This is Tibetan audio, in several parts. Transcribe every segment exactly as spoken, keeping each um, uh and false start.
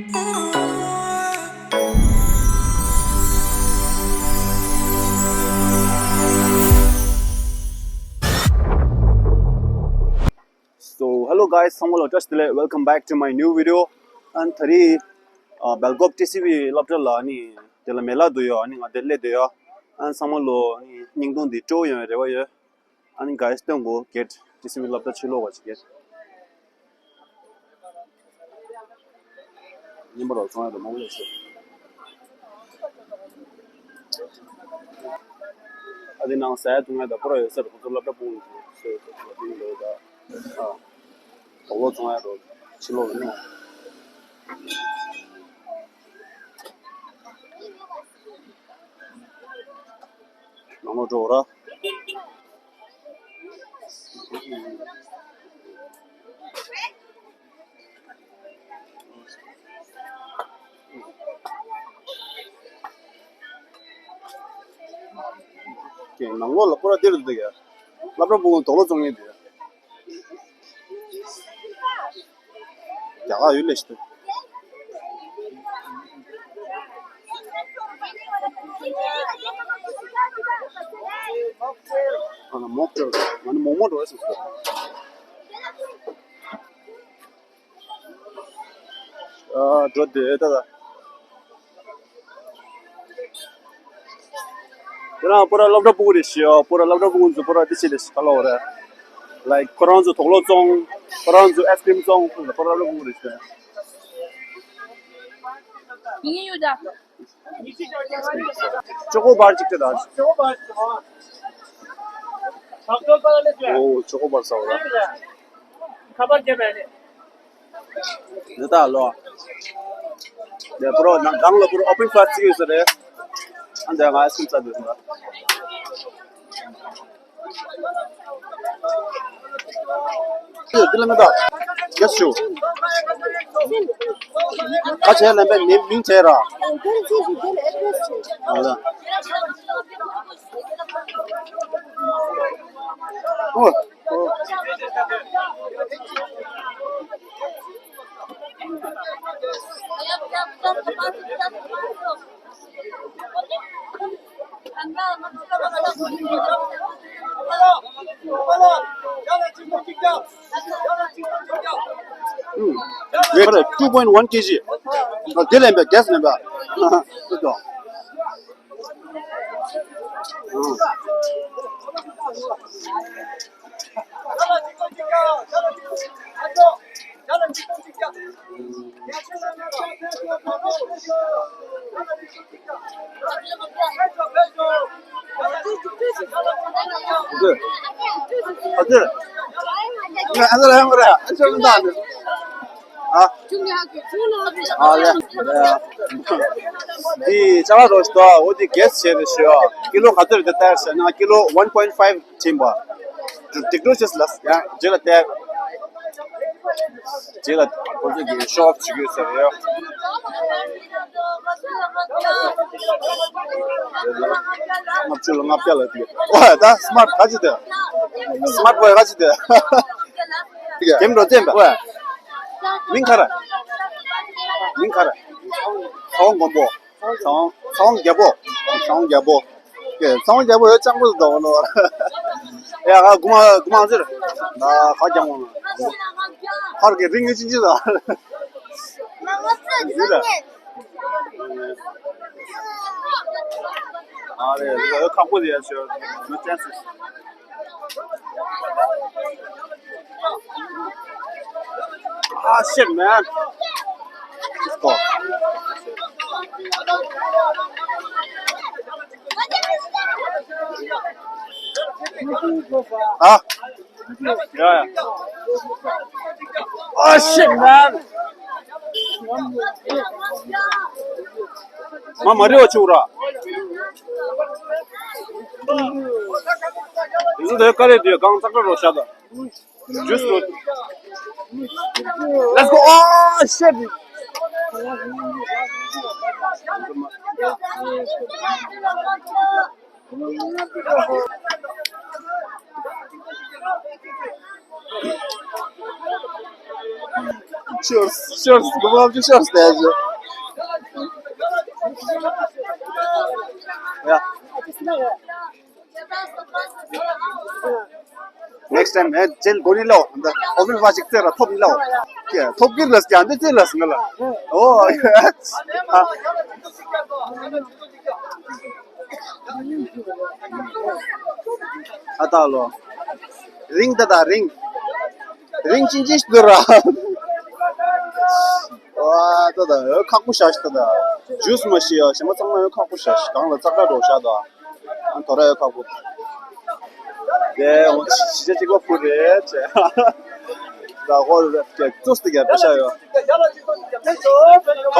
So, hello guys, ཚང་མ་ལ་བཀྲ་ཤིས་བདེ་ལེགས། Welcome back to my new video. ཨ་ནི་ད་རེས་ཨ་སྦེལ་ཀོབ་ཊི་སི་ཝི་སློབ་གྲྭ་ལ་ཨ་ནི་དེ་ལ་མེ་ལགས་འདུག་ཡོད། ཨ་ནི་ང་དེར་སླེབས་བསྡད་ཡོད། ཨ་ནི་ཚང་མ་ལོ་ཨ་ནི་བརྙན་ཐུང་འདི་སྤྲོ་པོ་ཡོང་བའི་རེ་བ་ཡོད། ཨ་ནི་གཱས་སྟོན་གོ་གེཊ། ཊི་སི་ཝི་སློབ་གྲྭ་ཕྱི་ལོགས་པ་ཅིག་གེཊ། ཉིན་པ་རོགས་ཚོང་ཡ་དང་མང་པོ་ཡོད་ཟེར། ཨ་དེ་ནང་ཟ་ཡ་འཐུང་ཡ་དང་པོ་ར་ཡོད་ཟེར། ཁོ་ཚོ་སློབ་གྲྭ་སྤུངས་ཟེར་ཟེར་ཟེར་ཟེར། ཨ་དོག་ལོ་ཚོང་ཡ་རོགས་ཕྱི་ལོགས་ལ་ནོ། ནང་ལོགས་འགྲོ་ར། ཀྱེ་ནང་ལོགས་ལ་པུ་ར་འདིར་འདུག་ཡ། སློབ་གྲྭ་སྤུ་གུ་དོག་ལོ་བཙོང་མཁན་འདུག་ཡ། རྒྱ་གར་ཡུལ་ལས་ཤི་ཏུ། ཨ་ན་མོག་ཏྲལ། ང་ནི་མོག་མོག་འགྲོ་ཡ་སོང་ཟེར། ཨ་འགྲོ་དེ་ད་ད། དེ་རང་པུ་ར་སློབ་གྲྭ་སྤུ་གུ་རེད་ཤི་ཡོ། པུ་ར་སློབ་གྲྭ་སྤུ་གུ་ཚོ་པུ་ར་དེ་ཆེ་རེད་ཤི་ཁ་ལོ་རེད། ལའིཀ་ཁོ་རང་ཚོ་དོག་ལོ་བཙོང་། ཁོ་རང་ཚོ་ཨའི་སི་ཀི་རིམ་བཙོང་། པུ་ར་སློབ་གྲྭ་སྤུ་གུ་རེད་ཤི། ཡིན་ཡོད་ད། ཅོ་ཀོ་བར་གཅིག་སྤྲད་དང་། ཨོ་ཅོ་ཀོ་བར་ཟ་བ་ར། འདི་ད་ལོ། འདི་པུ་རོ་ནང་སྒང་ལ་པུ་རོ་ཨོ་པན་ཕ་ལ་སི་ཊིག་ཡོད་ས་རེད། ཨ་འདི་ང་ཨའི་སི་ཀི་རིམ་ཟ་འདོད་ཟེར། འདི་ལ་མི་ད། གེ་སི་ཞུ། ཁ་བྱས་ལེན་པའི་མིང་མིང་བྱས་ར། ཨ་ལ། ཨོ། ཨོ། ཨུམ། ཡོད་རེད། two point one K G། ཨ་དེ་ལེན་པས་གེ་སི་ལེན་པས། སུ་དང་། ཨུམ། འདི། ཨ་འདི། ང་ཨ་འདི་ལ་ཡང་ར་ཨ་ཅོ་མི་འདང་འདི། ཨ། ཨ་ལེ། འདི་ཅ་ལག་རོ་ཤི་ཏོ། འོ་འདི་གེ་སི་བྱས་ཏེ་ཤི་ཡོ། ཀི་ལོ་ག་ཚོད་རེད་དེ་ལྟ་ཡ་ཟེར་ན་ཀི་ལོ་one point five ཕྱིན་པ། དེ་འགྲོ་ཤེས་ལ་ཡང་རྗེས་ལ་བལྟས། རྗེས་ལ་ཁོ་ཚོ་གིས་ཤོ་ཨོཕ་བྱེད་ཀྱི་ཡོད་ས་རེད། ལྔ་བཅུ་ལ་ལྔ་བརྒྱ་ལ་དེ། ཨོ་ད་སི་མར་ཊི་ག་ཅི་དེ། སི་མར་ཊི་བོའི་ག་ཅི་དེ། གེམ་འགྲོ་བཙན་པ། མིང་ག་རེ། མིང་ག་རེ། ཚ་བ་མགོན་པོ། ཚ་བ་ཚ་བ་རྒྱལ་པོ། ཚ་བ་རྒྱལ་པོ། ཀྱེ་ཚ་བ་རྒྱལ་པོ་ཡོད་ཅང་པོ་ཟེར་འདུག་ནོ། ཡ་ང་དགུ་མ་དགུ་མ་ཟེར། ང་ཁ་རྒྱང་མོ། ཧར་གི་རིང་ངེ་ཅི་ཅི་ལ། ཡིན་ལ། ཨ་རེ་ཁག་པོ་ཟེར་ཡ་ཞོ། No chances. Ah, shit, man. Let's go. Huh? Yeah, yeah. Oh, shit, man. ང་མ་རེད་བ་ཆུ་ར། ཡིན་དེ་ཀ་རེ་དུས་གང་ཙག་ར་རོ་ཤ་ད། Juice རོ། Let's go. Oh, shit. Sure, sure, go on, sure, stage. Yeah. Next time, eh, jail go ni lo, the office wa chik tera thop ni lo. Yeah, thop kir las kya, ande tera las ngala. Oh, yes. Ah. ཨ་ད་ལོ། རིང་ད་ད་རིང་། རིང་ཅིན་ཅིན་ཞིག་འདུག་ར། ཨ་ད་ད་ཡོད་ཁག་པོ་ཤ་ཤི་ད་ད། ཇུས་མ་ཤི་ཡ་ཞེ་མ་ཚང་མ་ཡོད་ཁག་པོ་ཤ་ཤི་གང་ལ་ཙག་སྒྲ་འགྲོ་ཤ་ད། ཨ་དོ་ར་ཡོད་ཁག་པོ། དེ་འོ་ཤི་ཅིག་པ་ཕུ་རེད་ཅེ། ད་ཧོ་རེ་ཀེ་ཙུས་ཏི་གེ་པ་ཤ་ཡོད།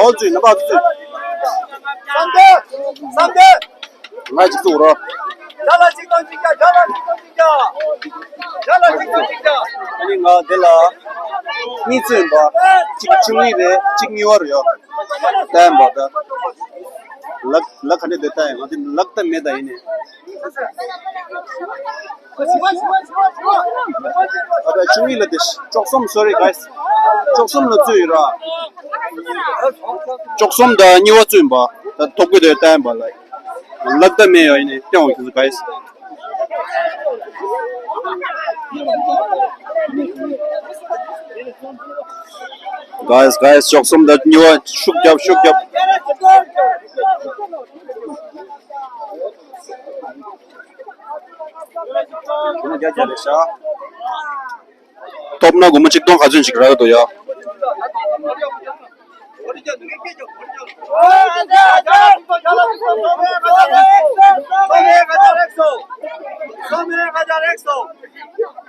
ཨོ་ཙི་ནམ་པ་ཙི། བསམ་དེ། བསམ་དེ། ང་གཅིག་བཙུགས་རོགས། རྒྱ་ལ་གཅིག་དང་གཅིག་རྒྱ། རྒྱ་ལ་གཅིག་དང་གཅིག་རྒྱ། རྒྱ་ལ་གཅིག་དང་གཅིག་རྒྱ། ཨ་ནི་ང་འདི་ལ་གཉིས་བཙུགས་ཡིན་པ། གཅིག་ཆུང་ངུ་རེད། གཅིག་གཉིས་པ་རེད་ཡོ། ལྟ་ཡིན་པ་ད། ལག་ལག་ག་འདྲ་འདི་ལྟ་ཡིན། ང་འདི་ལག་ད་མེད་ད་ཡིན་ནི། ཨ་ད་ཆུང་ངུ་ལ་དེ་བཅུ་གསུམ། Sorry guys. བཅུ་གསུམ་ལ་བཙུགས་ཡོད་ར། བཅུ་གསུམ་དང་གཉིས་པ་བཙུགས་ཡིན་པ། ད་ཐོབ་གི་དེ་ལྟ་ཡིན་པ་ལ། ལག་ད་མེད་ཡོ་ཡིན་ནི་སྟོན་འོང་གི་guys། Guys, guys, བཅུ་གསུམ་དང་གཉིས་པ་ཤུགས་རྒྱབ། ཤུགས་རྒྱབ། ཐོབ་ན་སྒོར་མོ་ཆིག་སྟོང་ག་ཚོད་ཅིག་རག་གི་འདུག་ཡ།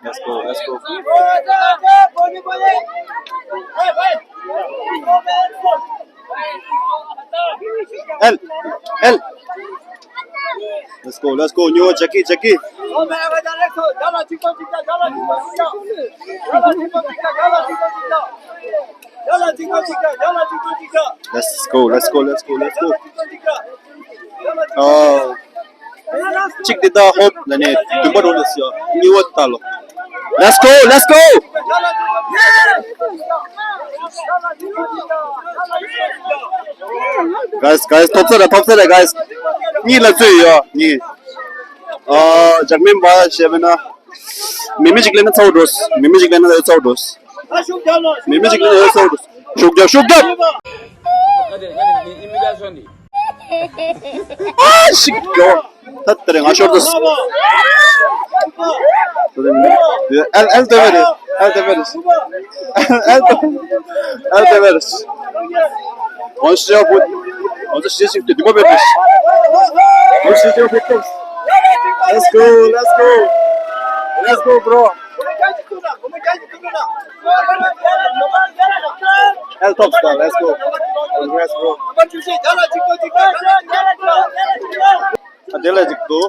Let's go, let's go. ཨེལ། ཨེལ། Let's go, let's go. ཉོ། ཇེ་ཀི། ཇེ་ཀི། Let's go, let's go, let's go, let's go. Oh. གཅིག་དེ་ད་ཧོབ་ལ་ནས་བདུན་པ་འགྲོ་ལ་སི་ཡོ། གཉིས་པ་ད་ལོ། Let's go, let's go. Guys, guys, ཐོབ་ས་རེད། ཐོབ་ས་རེད་guys. གཉིས་ལ་བཙུགས་ཡོད་གཉིས། ཨ་ཇག་མིན་པ་ཞེས་པས་ན། མི་མི་ཅིག་ལེན་ན་ཚ་བོ་འགྲོ། མི་མི་ཅིག་ལེན་ན་ཚ་བོ་འགྲོ། མི་མི་ཅིག་ལེན་ན་ཚ་བོ་འགྲོ། ཤུགས་རྒྱབ། ཤུགས་རྒྱབ། ཨ་ཤིག་ཡོ། ད་དེ་རིང་ང་ཤོར་དུས། ཨེལ་ཨེལ་དེ་བས་རེད། ཨེལ་དེ་བས་རེད། ཨེལ་དེ། ཨེལ་དེ་བས་རེད། ཝང་ཤི་ཡ་བུ། ཝང་ཤི་ཤིག་དེ་དུ་མ་བས་རེད། ཝང་ཤི་ཡ་བུ། Let's go, let's go. Let's go, bro. ཨེལ་ཐོབ་སྟ། Let's go. Congrats, bro. ཨ་དེ་ལ་ཅིག་ཏུ།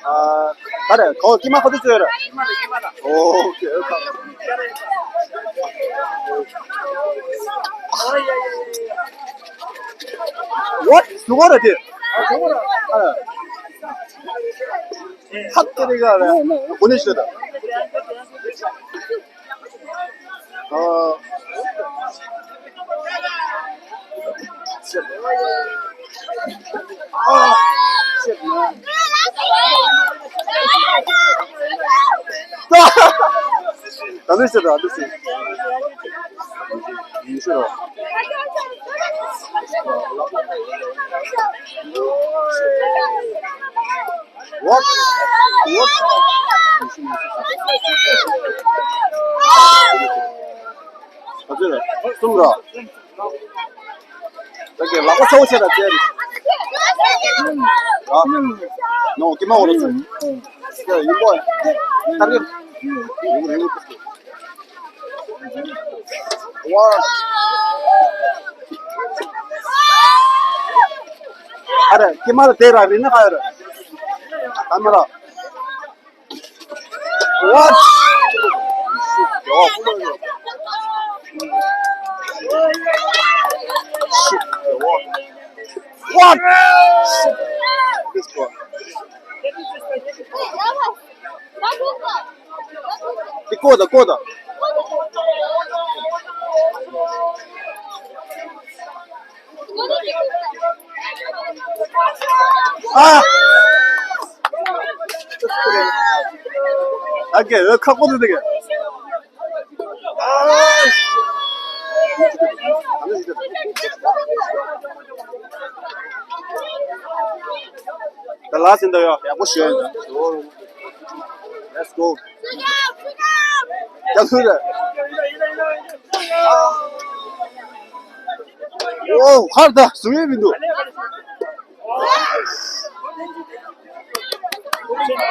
ཨ་ག་རེ་ཁོ་ཀི་མ་ཁོ་ཚོ་ཚོས་རེད། ཨོ་ཁེ། What? སུ་གོ་ར་དེ། ཧབ་ཏེ་རི་ག་ར། ཁོ་ནི་ཤི་ད། ཨ། ད་ནི་ཤི་ད། ད་ནི་ཤི། ཡིན་ཤི་ར། What? What? ག་ཚོད་རེད། གསུམ་ར། ད་གི་ལག་པ་ཚ་བོ་བྱས་ན་བཙལ་རེད། ཨ། ནོ་ཀི་མ་འོ་ར་ཚོད། ཡིན་པོ། ཐར་གི། ཝ། ཨ་རེ་ཀི་མ་ལ་དེ་ར་རི་ན་ག་ཡོད་རེད། ཨ་མ་ར། What? What? This one. Ты кода, кода? А! ཨ་ཀེ་ཁག་པོ་འདུག་ཨ། ད་ལ་ཟིན་ད་ཡོ་ཡག་པོ་ཞོན། Let's go. ཡག་པོ་རེད། ཨོ་ཧར་ད་སུ་ཡོད་མི་འདུག་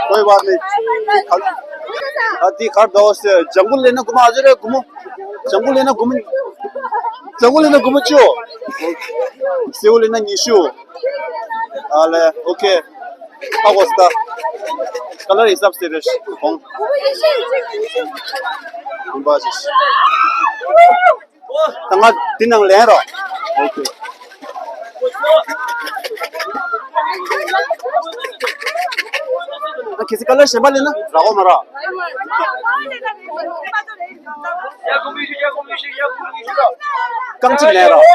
ཁོའི་བར་ནས་ཨ་དེ་གར་ཟླ་བ་ཟེར། ལྗང་གུ་ལེན་ན་སྒོར་མོ་ཨ་ཅེ་རེད། སྒོར་མོ། ལྗང་གུ་ལེན་ན་སྒོར་མོ། ལྗང་གུ་ལེན་ན་སྒོར་མོ་བཅུ། སེའུ་ལེན་ན་ཉི་ཤུ། ཨ་ལེ། ཨོ་ཁེ། ཨ་གོ་སྟ། ཀ་ལར་ཧི་སབ་སེ་རེ་ཧོང་། ཡིན་པ་ཞིག་ད་ང་འདི་ནང་ལེན་རོགས། ཨོ་ཁེ། ཨ་ཁེ་སི་ཀ་ལར་གཞན་པ་ལེན་ན་རག་གོ་མ་རག་རྐང་གཅིག་ལེན་རོགས།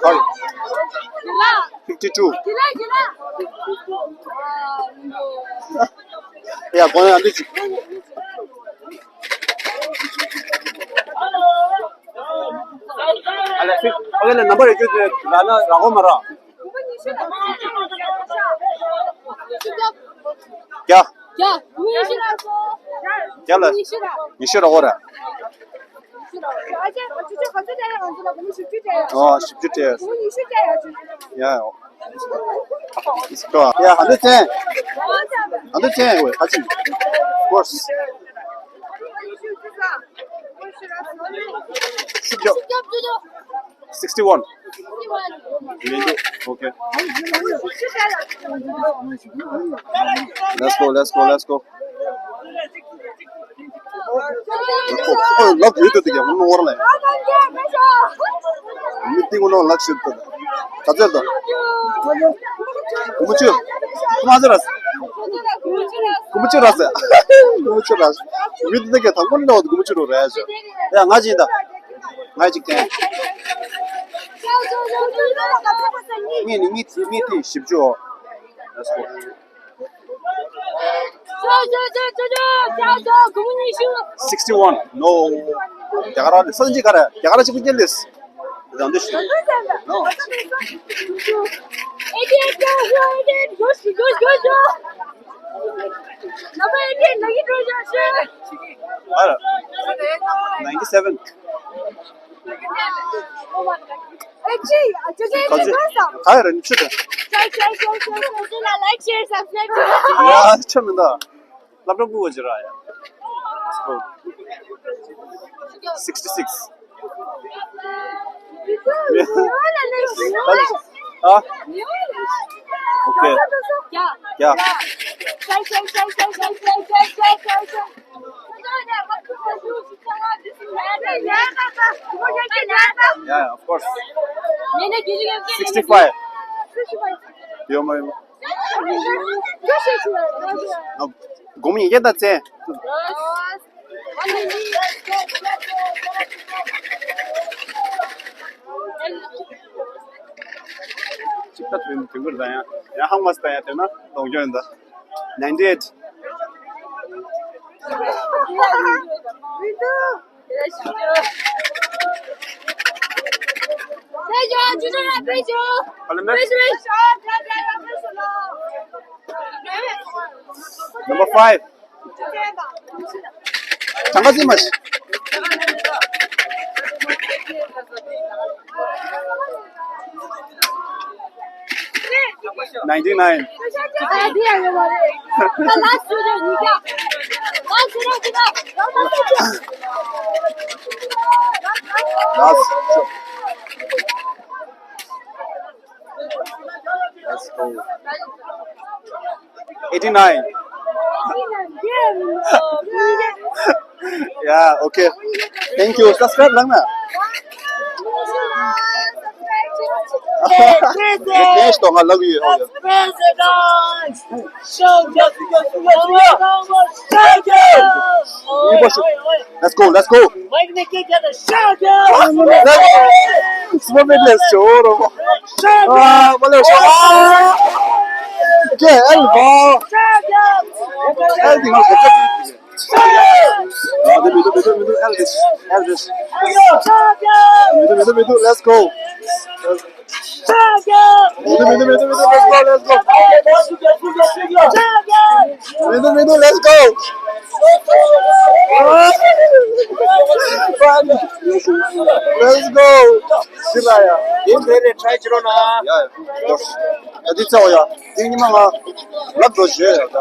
ཧོལ། fifty two. ཡ་གོ་ཡ་འདི་ཅིག་ཨ་ལེ། ཨོ་ཁེ་ལེ། ནམ་བར་རེ་ཅོ་ཅོ་ར་ན་ར་གོ་མ་ར། ཀྱ། ཀྱ་ལ། ཉི་ཤུ་ར་གོ་ར། ཨོ་བཞི་བཅུ་སྤྲད། ཡ་ཡ། ཡ་ཧ་འདི་ཅན། ཧ་འདི་ཅན་ཝེ་ཧ་ཅི། Of course. Sixty one. Okay. Let's go, let's go, let's go. ལབ་ཡོད་དུ་དེ་ག་མ་ནོར་ལ། མི་ཏིང་ནོ་ལག་ཤུར་དུ། ད་ཚོད་དུ། ཀུ་མུ་ཅུ། ཀུ་མ་ཟེར་ར། ཀུ་མུ་ཅུ་ར་ཟེར། ཀུ་མུ་ཅུ་ར་ཟེར། མི་ཏིང་ག་དང་པོ་ནོ་ཀུ་མུ་ཅུ་རུ་ར་ཟེར། ཡ་ང་ཅི་ད། ང་ཅིག་ཀན། ངས་ནི་གཉིས་གཉིས་ཏིང་བཞི་བཅུ། Let's go. Sixty one. No. རྒྱ་གར་ར་སང་ཅི་ག་ར་རྒྱ་གར་ར་གཅིག་པུ་ཅན་ལེས། རང་འདི་ཤི། No. ཨ་ར། Ninety seven. ག་ཚོད། ག་རེ་ཉི་ཤུ་དང་། ཡ་ཆ་མི་འདུག་སློབ་གྲྭ་ཕྲུ་གུ་ཅི་ར་ཡ། Sixty six. ཨ། Okay. ཡ། Yeah, yeah, of course. Sixty five. ཡོད་མ་ཡོད་མ། སྒོར་མོ་ཉིས་བརྒྱ་དང་བཙན། གཅིག་ད་དུས་དུས་འགོར་ད་ཡང་ཡང་ཧང་མ་སི་ད་ཡང་དེ་ན་གཏོང་རྒྱུ་ཡིན་ད། Ninety eight. Number five. གྲངས་ཀ་རྩིས་མ་ཤེས། Ninety nine. Last. Let's go. Eighty nine. Yeah, okay. Thank you. Subscribe lang na. རེད། ལྟོས་ང་ལབ་ཡོད། ཨོ་ཡ། Let's go, let's go. Let's go. སུ་མ་མེད་ལས་ཤོར་རོ། ཨ་མ་ལས་ཤོར། ཨ་ཀེ་ཨེལ་བ། ཨེལ་འདི་ང་གོ་ཆ། ཨ་འདི་མི་འདུག་མི་འདུག་མི་འདུག་ཨེལ་འདི། ཨེལ་འདི། མི་འདུག་མི་འདུག་མི་འདུག Let's go. མི་འདུག་མི་འདུག་མི་འདུག་མི་འདུག Let's go, let's go. མི་འདུག་མི་འདུག Let's go. Let's go. ཤི་ལ་ཡ། ཡིན་དེ་རེད། try བྱེད་རོགས་གནང་། ཡ་ཡ། ད་འདི་ཚ་བ་ཡ། འདི་ཉི་མ་ང་ལབ་འགྲོ་བྱོས་ཡ་ད།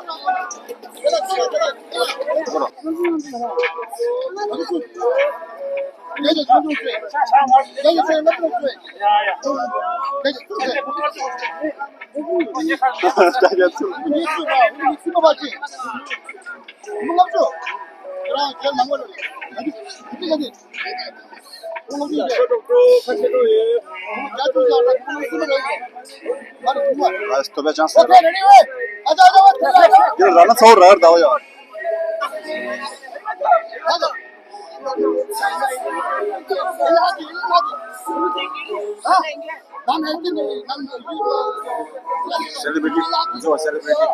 ལ་སྟོབས་ཅང་སེ་ར། འདིར་ར་ན་ཚོ་ར་ར་ད་བ་ཡོད། Celebrity, ང་ཚོ་celebrity.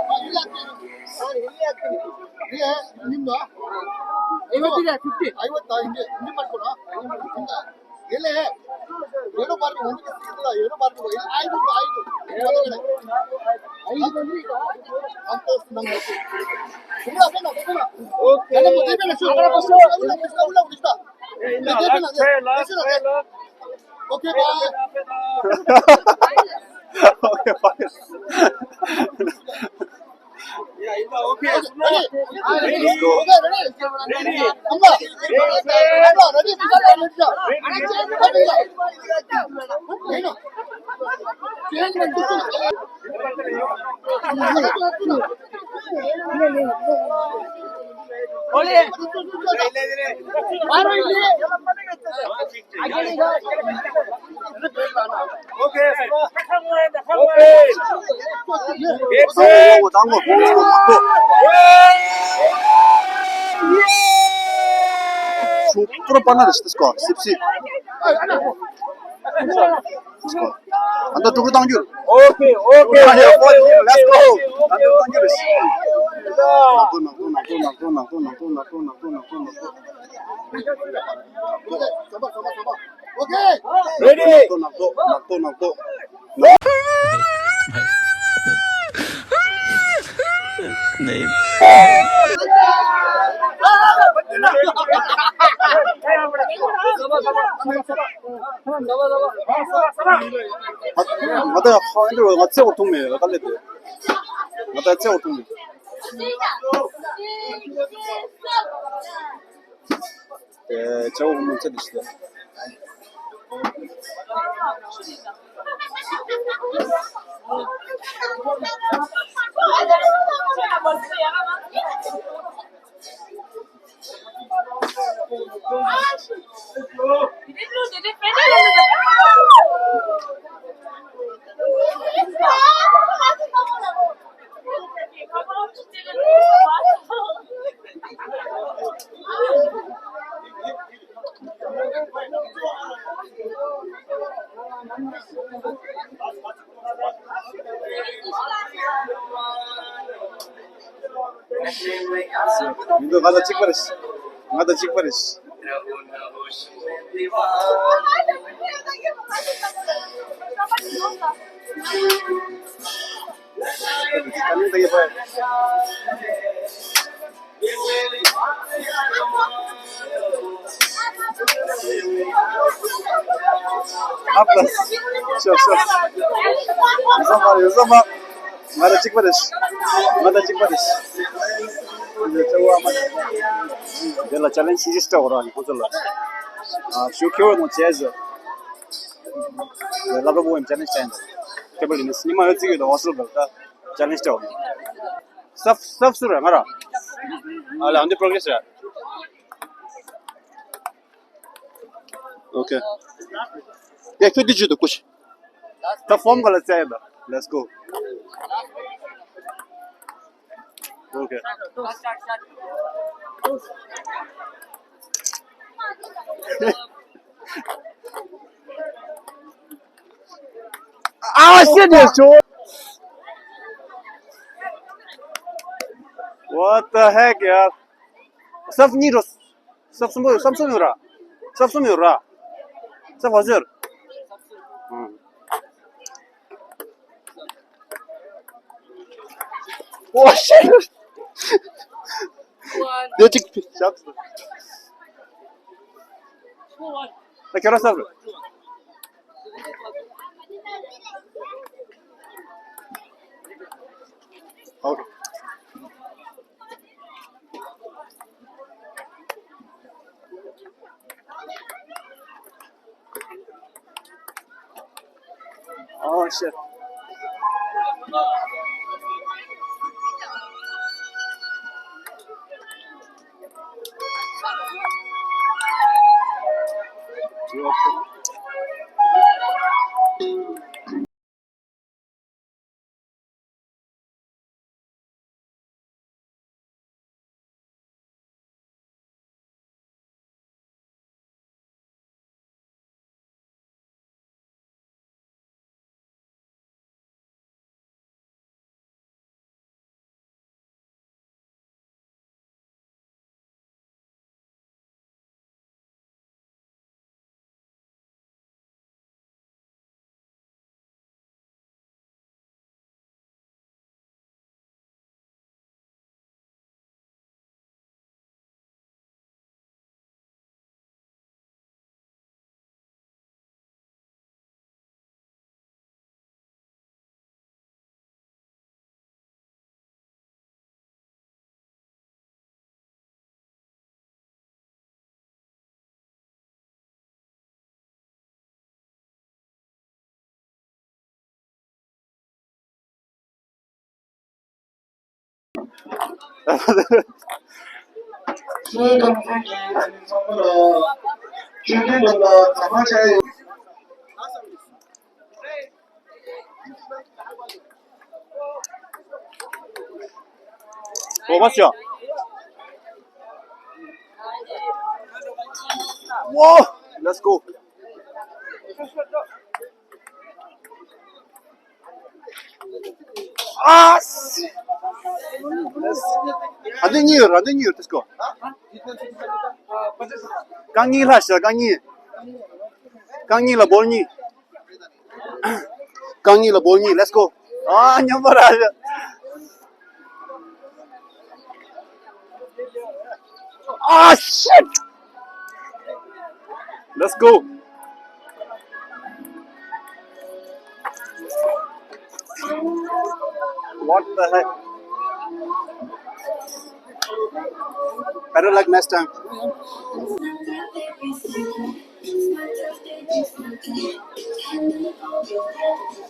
Okay, bye. Okay, bye. Let's go. ཆུ་པུ་ར་པ་ན་རེ་ཤི་ཏི་སྐོར་སིབ་སིབ། ཨ་ད་ཀྲུ་ཀྲུ་བཏང་རྒྱུ། Okay, okay. Let's go. ཨ་ད་བཏང་རྒྱུ་རེད། ནག་ཏོ་ནག་ཏོ་ནག་ཏོ་ནག་ཏོ་ནག་ཏོ་ནག་ཏོ་ནག་ཏོ་ནག་ཏོ་ནག་ཏོ་ནག་ཏོ། Ready. ནག་ཏོ་ནག་ཏོ་ནག་ཏོ་ནག་ཏོ། ང་ད་ཧ་འདྲ་ང་ཚེ་བར་ཐུང་མེད་ལ་ད་ལེ་དེ། ང་ད་ཚེ་བར་ཐུང་མེད། དེ་ཚེ་བར་མུ་ཚེ་དེ་ཤི། མི་འདུག་ང་དང་གཅིག་པ་རེད། ང་དང་གཅིག་པ་རེད། ཨ་ཕ། ཤོག་ཤོག་ཡོད་ས་མ་ཡོད་ས་མ། ང་དང་གཅིག་པ་རེད། ང་དང་གཅིག་པ་རེད། འདི་ལ་ཅ་ལེན་ཇི་ཞིག་སྤྲད་འོ་ར་ཁོང་ཚོ་ལ། ཨ་ཞུ་ཁེ་བོ་ནང་བྱས་ཟེར། ལབ་ར་བོ་ཡིན་ཅ་ལེན་ཇི་བྱས་ཡིན། ཁེ་བོ་ལི་ནི་སི་ཉི་མ་ཡོད་ཚིག་ཡོད་དོ་ཨོ་སོ་བལ་ད་ཅ་ལེན་ཇི་སྤྲད་འོ། སབ་སབ་སུ་ར་ང་ར། ཨ་ལ་ཨ་འདི་པྲོ་གྲེ་སི་ར། ཨོ་ཁེ། དེ་ཁྱོད་འདི་བརྗོད་དུ་ཀུ་ཤི། ད་ཕོམ་ག་ལ་བཙལ་ཡོད་ད། Let's go. Okay. Ah, shit, yes, sure. What the heck, yeah? Sub ni ros. Sub sumo, sub sumo ra. Sub sumo ra. Sub hazır. Hmm. Oh, shit. They took shots. Like, you're a server. Okay. Oh, shit. ཁྱེད་ཀྱིས་ཚང་མ་ལ་ཆོས་ལྡན་རྣམས་ལ་གང་མང་བྱ་ཡོད། འོ་མ་ཤོག Whoa! Let's go. ཨ་སི། ཨ་འདི་གཉིས་ཡོད་ར། འདི་གཉིས་ཡོད། Let's go. རྐང་གཉིས་ལྷག་ཤག་རྐང་གཉིས། རྐང་གཉིས་ལ་བོལ་གཉིས། རྐང་གཉིས་ལ་བོལ་གཉིས། Let's go. ཨ་མཉམ་པ་ར་ཤག་ཨ་ཤིཊ། Let's go. What the heck? Better luck next time.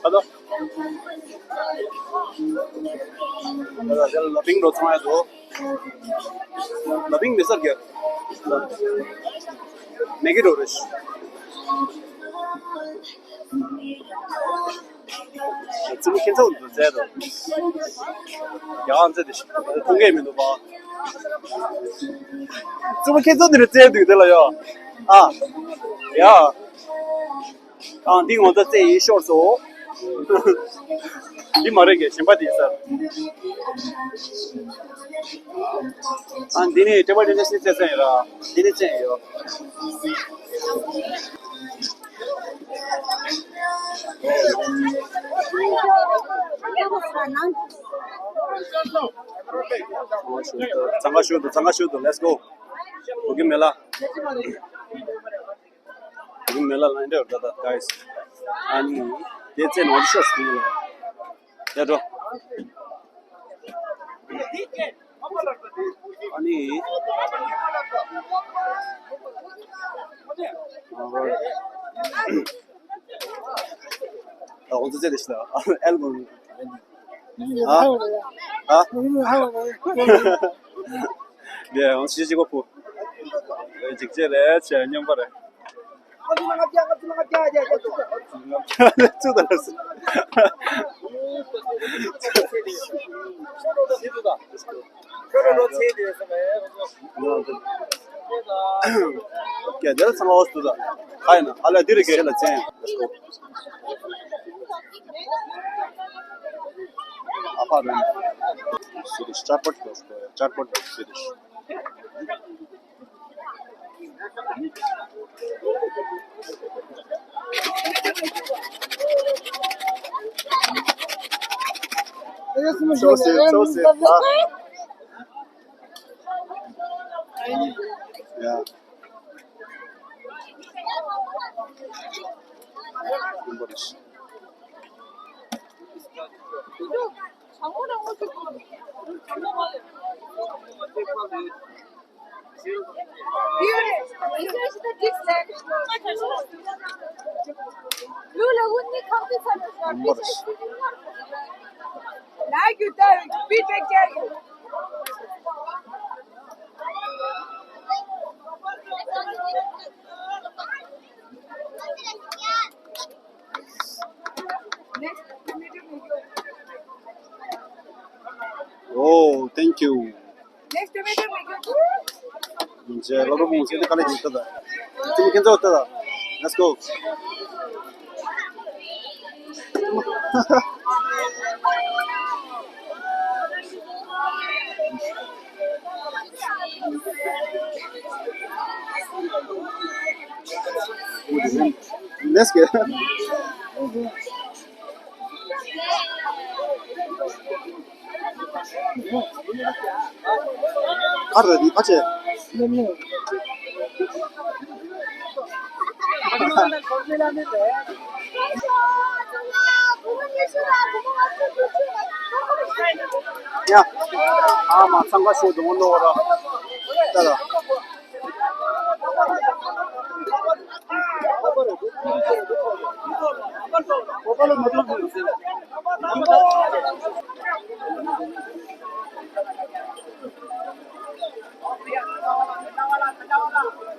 Hello. ལ་ལ་ལ་ལ་ཕིང་རོ་ཚོང་ཡ་ཟོ། ལ་ཕིང་མི་སར་གྱ། མེ་གི་རོ་རེ་ཤི། ཙི་མོ་ཁྱེད་ཚོ་འདུག་ཟེར་དོ། ཡང་ཙེ་དེ་ཤི། ཐུང་གེ་མི་འདུག་པ། ཙི་མོ་ཁྱེད་ཚོ་འདི་རེ་ཙེ་འདུག་དེ་ལ་ཡོ། ཨ། ཡ། ཨ་འདི་ང་ཚོ་རྩེ་ཡིན་ཤོར་སོང་། འདི་མ་རེད་གི་གཞན་པ་དེ་ཡིན་ས། ཨ་འདི་ནི་ཊེ་བལ་ཊེ་ནི་སི་ནི་རྩེ་རྩེ་ཡིན་ར། འདི་ནི་རྩེ་ཡིན་ཡོ། གཙང་ཁ་ཤོར་འདུག་གཙང་ཁ་ཤོར་འདུག Let's go. འགྲོ་གི་མེད་ལ། འགྲོ་གི་མེད་ལ་ལ་འདྲ་ད་ད་guys. ཨ་ནི་དེ་རྩེ་ནང་ཤོར་སོང་ལ། ཡ་འགྲོ། ཨ་ནི། ཨ་འོང་ཙེ་ཙེ་དེ་ཤི་ད་ཨ་ཨེལ་གོང་། ཨ། ཨ། དེ་འོང་ཤི་ཤི་གོ་ཕུ། འཇིགས་བྱེད་རེད་ཆེ་སྙོམས་པ་རེད། ཚུགས་དང་ལབ་སོང་། ཀྱེ་དེ་ལ་ཚང་ཨོ་སུ་དང་། ཁ་ཡིན་ན་ཨ་ལ་འདི་རེ་གེ་ལ་ཚན། ཨ་ཕ་རན། Swedish, Charpot, Swedish. Soße, Soße. Ah. Ja. Oh, thank you. རྗེས་སློབ་གྲོགས་ཀུན་ཚེ་འདི་ག་ལེ་ཡིན་ད། ཚེ་འདི་ཁྱེད་ཚོ་ད། Let's go. Let's go. ཁར་རེད་ཕ་ཆེ། ཡ། ཨ་མ་འཚང་ཁ་ཤོར་འདུག་ལོ་ར། ད་ལ།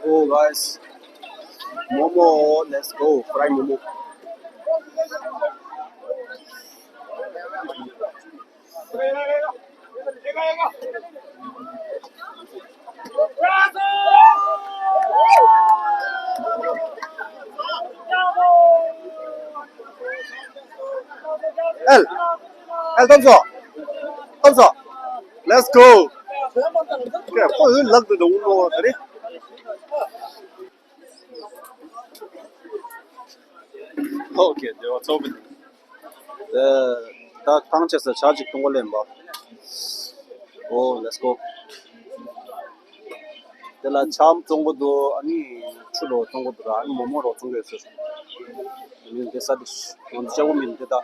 Oh, guys. Momo, let's go. Fry momo. ཨེལ། ཨེལ། ཐོབ་སོང་། ཐོབ་སོང་། Let's go. ཁོ་ཡོད་ལག་ཏུ་འདུག་ནོ་དེ་རེད། ཨོ་ཁེ། དེ་བ་ཚོགས་པའི། ད་ཐང་ཆད་ས་ཇ་ཅིག་འཐུང་གོ་ལེན་པ། ཨོ། Let's go. དེ་ལ་ཇ་བཙོང་གོ་འདུག་ཨ་ནི་ཆུ་རོ་བཙོང་གོ་འདུག་ཨ་ནི་མོ་མོ་རོ་བཙོང་གོ་ཡོད་ཟེར། ཨ་ནི་དེ་ས་དེ་ང་ཚོ་ཅག་པོ་མིན་དེ་ད།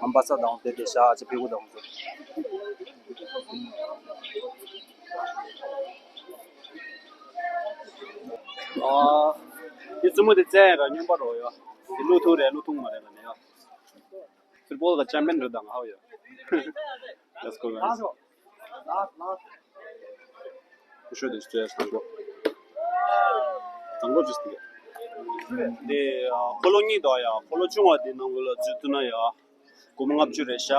ཨམ་པ་ས་དང་དེ་དེ་ཤ་ཅི་ཕི་གུ་དང་ཚོ། ཨ། དེ་བཙུན་མོ་དེ་བཙན་ར་སྨྱོན་པ་རོ་ཡ། དེ་ལུ་ཐུང་རེད་ལུ་ཐུང་མ་རེད་ལ་ནི་ཡ། ཕུཊ་བོལ་ག་ཅམ་པིན་རེད་དང་ཧའོ་ཡ། Let's go, guys. ཤོད་དེ་ཤོད་དང་པོ། དང་པོ་ཇུས་དེ། དེ་འཁོར་ལོ་གཉིས་དང་ཡ། འཁོར་ལོ་ཆུང་བ་དེ་ནང་ལ་འཛུལ་ཐུབ་ན་ཡ། སྒོར་མོ་ལྔ་བཅུ་རེད་ཤག་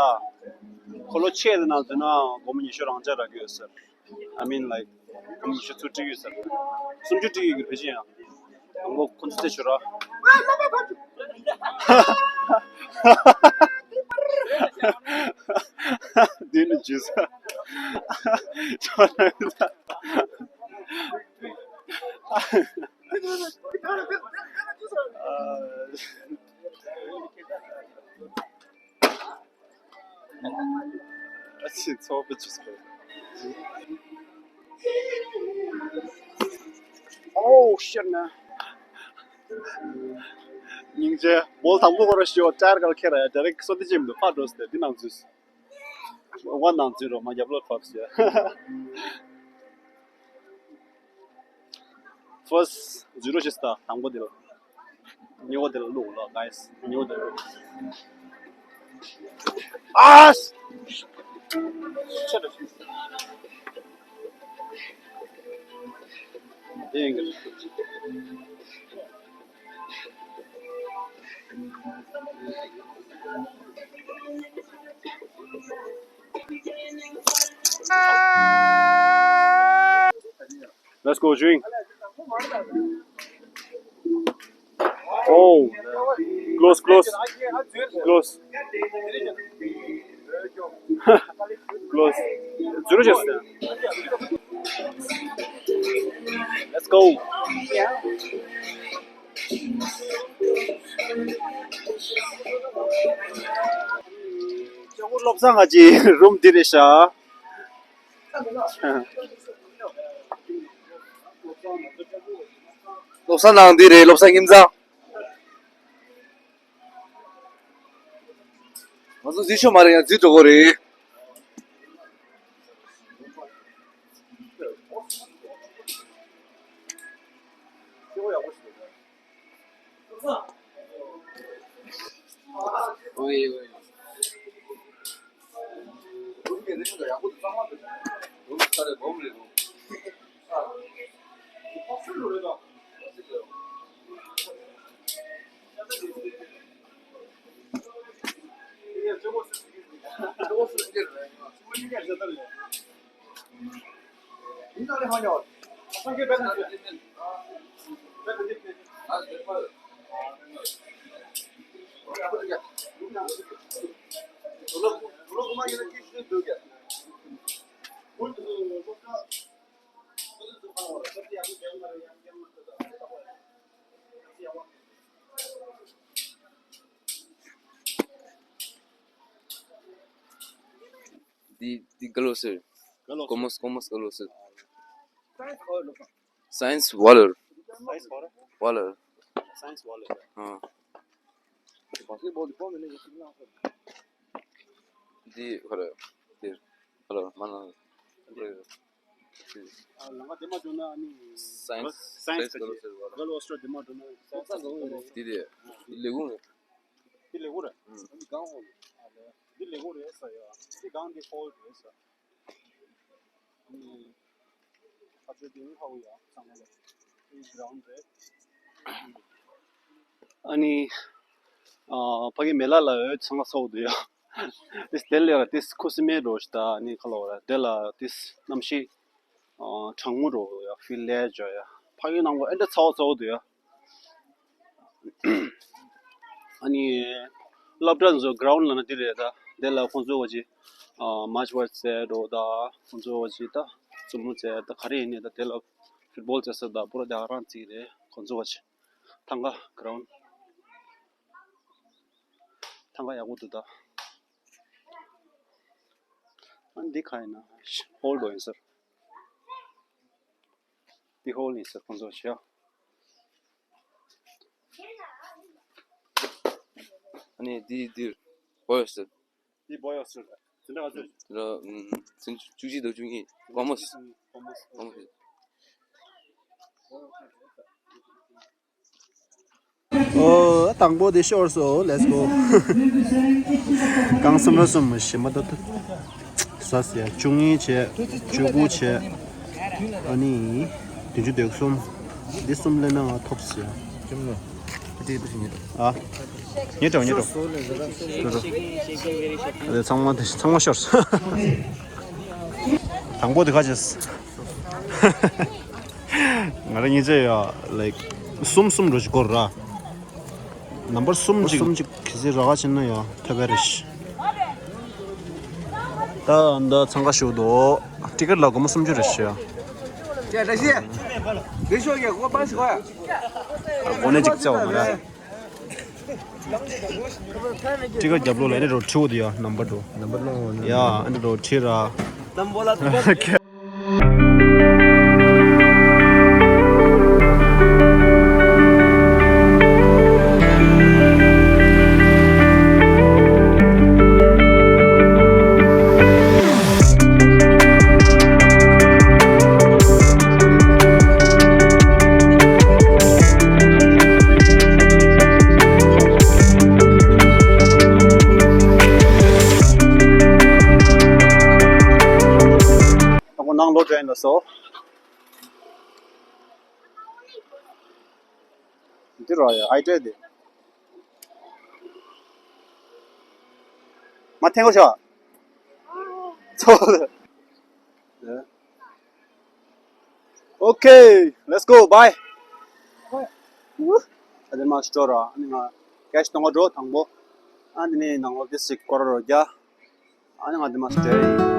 འཁོར་ལོ་ཆེ་དེ་ནང་འཛུལ་ན་སྒོར་མོ་ཉི་ཤུ་རང་འཇགས་རག་གི་ཡོད་ཟེར། I mean, like, ཉི་ཤུ་ཚུར་སྤྲད་ཡོད་ཟེར། སུམ་ཅུ་སྤྲད་ཡོད་གི་ཕལ་ཆེར་ཡང་། དང་པོ་ཁོ་ཚོ་རྩེ་ཤོར་ར། འདི་ནི་ཇུས། ཅོ་ན་ཡོད་ད། ཨ་ཙི་ཚོགས་པའི་ཅིས་ཀོ། Oh shit, man. སྙིང་རྗེ། མོལ་དང་པོ་ཁོ་ར་ཤོ་ཅར་གལ་ཁེ་ར་ཡ་ཌའི་རེག་སོ་ཏི་ཅིམ་དུ་ཕར་འགྲོ་སྟེ་འདི་ནང་འཛུལ། ཝན་ནང་འཛུལ་རོ་མ་རྒྱབ་ལོག་ཕབ་ཟེར། First zero ཞིག་སྟ་དང་པོ་དེ་ལ། ཉེ་བོ་དེ་ལ་བླུག་ལ་guys། ཉེ་བོ་དེ་ལ་བླུག་ཨ། ཆེ་རེད། དེ་ཡིན་གི། Let's go, drink. Oh, close, close, close. Close. Zero just. Let's go. ལྕགས་པོ་བློ་བཟང་ཨ་ཅེ་རུམ་འདི་རེད་ཤག་བློ་བཟང་ནང་འདི་རེད། བློ་བཟང་ཁྱིམ་ཚང་། ང་ཚོ་འཛུལ་ཆོག་མ་རེད། ཡང་འཛུལ་འགྲོ་གི་རེད། འདི་འདི་ག་ལོ་ཟེར། ག་ལོ་ཀོ་མོས་ཀོ་མོས་ག་ལོ་ཟེར། སའེན་སི་ཝ་ལར། སའེན་སི་ཝ་ལར། ཝ་ལར། སའེན་སི་ཝ་ལར། ཨ། འདི་ཧ་ར། འདི་ཧ་ར། མ་ན། སའེན་སི། སའེན་སི་ག་ལོ་ཟེར་བ། ག་ལོ་ཨོ་སི་ཊྲི་ཡ་འདི་མ་འགྲོ་ན་སའེན་སི་ག་ལོ་ཟེར། འདི་རེད། འདི་ལས་ཁུངས་རེད། འདི་ལས་ཁུངས་རེད། ཨ། འདི་གང་ཧོལ། འདི་ལས་ཁུངས་རེད་ས་ཡ། འདི་གང་འདི་ཧོལ་རེད་ས། ཨ་ནི་ཁ་ཆེ་འདི་ཧ་གོ་ཡ་ཚང་མ་ལ། འདི་གྲོན་རེད། ཨ་ནི་ཨ་ཕ་གི་མེ་ལ་ལ་འོད་ཚང་མ་ཚོགས་འདུག་ཡ། ཏིས་དེ་ལས་ར་ཏིས་ཁུ་སི་མེ་རོ་ཤི་ད་ནི་ཁ་ལོ་ར་དེ་ལ་ཏིས་གནམ་གཤིས་ཨ་གྲང་མོ་རོ་ཡ་ཕིལ་ལེ་ཇོ་ཡ། ཕ་གི་ནང་གོ་ཨེ་འདྲ་ཚ་བ་ཚ་བ་འདུག་ཡ། ཨ་ནི་སློབ་གྲྭ་ཚོ་གྲོན་ལ་ན་དེ་རེད་ད། དེ་ལ་ཁོང་ཚོ་བ་ཅི་ཨ་མཱ་ཆི་བར་ཙེ་རོ་ད་ཁོང་ཚོ་བ་ཅི་ད་རྩེད་མོ་ཙེ་ད་ག་རེ་ཡིན་ནི་ད། དེ་ལ་ཕུཊ་བོལ་ཙེ་ས་ད་པུ་ར་དེ་རང་རྩིས་རེད་ཁོང་ཚོ་བ་ཅི། ཐང་ག་གྲོན། ཐང་ག་ཡག་པོ་འདུག་ད། ཨ་འདི་ག་ཡིན་ན་ཧོལ་དོ་ཡིན་ཟེར། འདི་ཧོལ་ཡིན་ཟེར་ཁོང་ཚོ་བྱ། ཨ་ནི་འདི་འདིར་བོ་ཡོ་ཟེར། འདི་བོ་ཡོ་ཟེར། དེ་འདྲ་ག་ཚོད། དེ་འདྲ་ཨུམ་བཅུ་གཅིག་དང་བཅུ་གཉིས། ཀོ་མོས། ཀོ་མོས། ཀོ་མོས། ཨོ། དང་པོ་དེ་ཤོར་སོང་། Let's go། རྐང་གསུམ་ར་གསུམ་ཞིམ་པ་ཏོག་ཏོ། ཟ་ཟེར་ཡ། བཅུ་གཉིས་བྱས། བཅུ་དགུ་བྱས། ཨ་ནི། བདུན་ཅུ་དོན་གསུམ། འདི་གསུམ་ལེན་ན་ང་ཐོབ་ཟེར་ཡ། ཨ། ཉེ་དྲགས་ཉེ་དྲགས། ཨ། ཚང་མ་དེ་ཚང་མ་ཤོར་སོང་། དང་པོ་དེ་ཁ་ཅེས། ང་རང་ཉིད་ཚེ་ཡ་ལའིཀ་གསུམ་གསུམ་འགྲོ་ཞིག་སྐོར་ར། ནམ་བར་གསུམ་གཅིག་གསུམ་གཅིག་གི་ཚེ་ར་ག་ཕྱིན་ན་ཡ་ཐོབ་པ་རེད་ཤི། ད་འདི་འཚང་ཁ་ཞུ་དོ། ཊི་ཀེ་ཊི་ལ་སྒོར་མོ་སུམ་ཅུ་རེད་ཤི་ཡ། སྒོ་ནས་གཅིག་བཙལ་བ་མ་རེད། ཊི་ཀེ་ཊི་རྒྱབ་ལོགས་ལ་ཨེ་འདྲ་རོ་ཁྲིའུ་དེ་ཡ་ནམ་བར་འགྲོ། ནམ་བར་ལོང་། ཡ་ཨེ་འདྲ་རོ་ཁྲི་ར། ད་ཁོ་ནང་ལོག་འགྲོ་ཡིན་ལ་སོ། འདི་ར་ཡ་ཨའི་ཊི་ཡ་དེ། མ་འཐེན་གོ་ཤོག་ཚོ། Okay, let's go, bye. ཨ་དེ་མ་སྤྲོ་ར། ཨ་ནི་ང་ཀེཤ་གཏོང་ག་འགྲོ་དང་པོ། ཨ་དེ་ནི་ནང་ལོགས་དེ་ཞིག་སྐོར་རོ་རྒྱ། ཨ་ནི་ང་དེ་མ་སྤྲོ།